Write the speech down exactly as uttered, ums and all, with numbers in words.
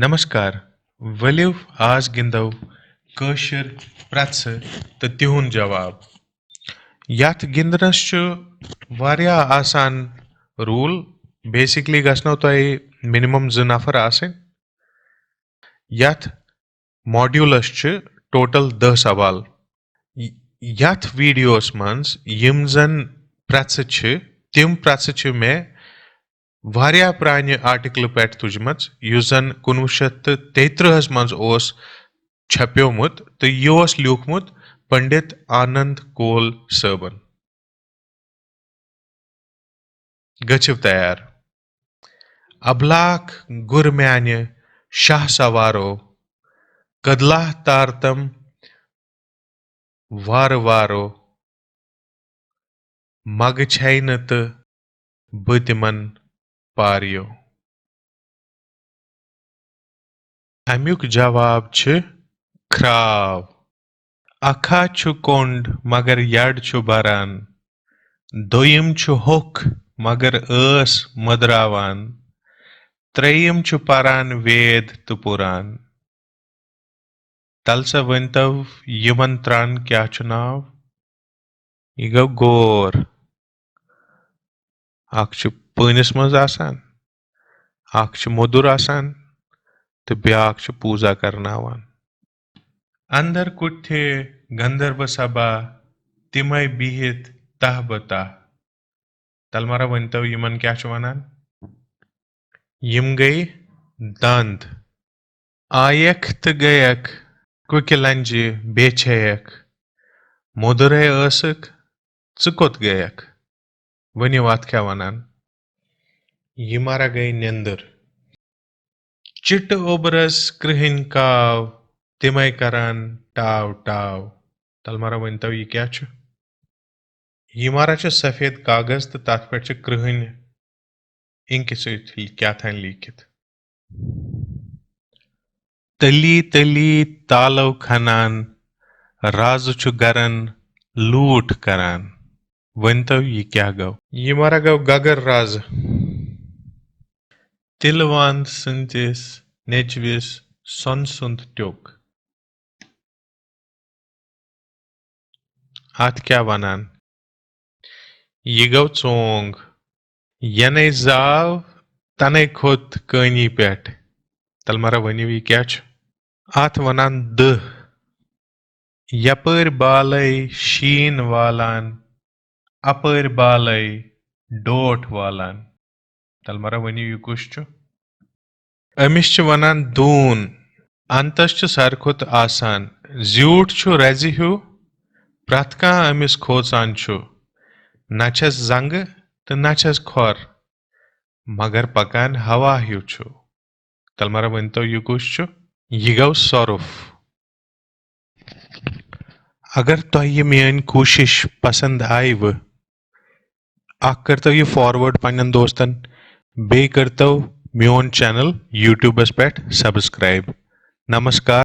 نمسکار، ؤلِو آز گِنٛدو کٲشِر پرٛژھٕ تہٕ تِہُنٛد جواب۔ یَتھ گِنٛدنَس چھُ واریاہ آسان rule۔ Basically گژھنو تۄہہِ minimum زٕ نفر آسٕنۍ۔ یَتھ module-س چھِ total دَہ سوال۔ ی-، یَتھ video-س منٛز یِم زَن پرٛژھٕ چھِ، تِم پرٛژھٕ چھِ مےٚ واریاہ پرٛانہِ article-ٕ پٮ۪ٹھ تُجمَژ، یُس زَن کُنوُہ شیٚتھ تہٕ تیٚترٕٛہَس منٛز اوس چھپیومُت، تہٕ یہِ اوس لیوٗکھمُت پنڈت آنند کول صٲبن۔ گٔژھِو تیار۔ ابلاک گُر میانہِ شاہ سوارو، کدلہ تارتم وارٕ وارو، مگہٕ چھے نہٕ تہٕ بہٕ تِمن پاریو۔ اَمیُک جواب چھُ کھراو۔ اکھا چھُ کۄنٛڈ مگر یڈ چھُ بران، دوٚیِم چھُ ہوٚکھ مگر ٲس مٔدراوان، ترٛیٚیِم چھُ پران وید تہٕ پُران۔ تَلہٕ سا ؤنۍتو، یِمن ترٛن کیٛاہ چھُ ناو؟ یہِ گوٚو گور۔ اکھ چھُ پٲنِس منٛز آسان، اکھ چھُ موٚدُر آسان، تہٕ بیٛاکھ چھُ پوٗزا کرناوان۔ اندر کُٹھے گندرب سبھا، تِمے بِہِتھ تاہ بہ تاہ۔ تَلہٕ مَرا ؤنۍتو، یِمن کیٛاہ چھُ وَنان؟ یِم گٔے دَنٛد۔ آیَکھ تہٕ گٔیَکھ، کُکہِ لَنجہِ بیٚیہِ چھیٚیَکھ۔ موٚدُرے ٲسٕکھ، ژٕ کوٚت گٔیَکھ؟ ؤنِو، اَتھ کیٛاہ وَنان؟ یہِ مَرا گٔے نیٚنٛدٕر۔ چِٹہٕ اوٚبرَس کرٛہٕنۍ کاو، تِمَے کَران ٹاو ٹاو۔ تَلہٕ مَرا ؤنۍتو، یہِ کیٛاہ چھُ؟ یہِ مَرا چھُ سفید کاغذ تہٕ تَتھ پٮ۪ٹھ چھِ کرٛہٕنۍ اِنکہِ سۭتۍ کیٛاہ تام لیٖکھِتھ۔ تٔلی تٔلی تالو کھنان، رازٕ چھُ گرن لوٗٹھ کران۔ ؤنۍتو، یہِ کیٛاہ گوٚو؟ یہِ مَرا گوٚو گگر رازٕ۔ تِلہٕ وان سٕنٛدِس نیٚچوِس سۄنہٕ سُنٛد ٹیوٚک۔ اَتھ کیٛاہ وَنان؟ یہِ گوٚو ژونٛگ۔ یَنے زاو، تَنے کھوٚت کٲنی پٮ۪ٹھ۔ تَلہٕ مَرا ؤنِو، یہِ کیٛاہ چھُ؟ اَتھ وَنان دٔہ۔ یَپٲرۍ بالَے شیٖن والان، اَپٲرۍ بالَے ڈوٹھ والان۔ تَلہٕ مَرا ؤنِو، یہِ کُس چھُ؟ أمِس چھِ وَنان دوٗن۔ اَنتَس چھُ ساروی کھۄتہٕ آسان۔ زیوٗٹھ چھُ رَزِ ہیوٗ، پرٛٮ۪تھ کانٛہہ أمِس کھوژان چھُ۔ نہ چھَس زنٛگہٕ تہٕ نہ چھَس کھۄر، مگر پَکان ہوا ہیوٗ چھُ۔ تَلہٕ مَرا ؤنۍتو، یہِ کُس چھُ؟ یہِ گوٚو سۄرُپھ۔ اگر تۄہہِ یہِ میٲنۍ کوٗشِش پسنٛد آیہِ وٕ، اکھ کٔرتو یہِ forward پننٮ۪ن دوستن، بیٚیہِ کٔرتو میون channel YouTube-س پٮ۪ٹھ subscribe۔ نمسکار۔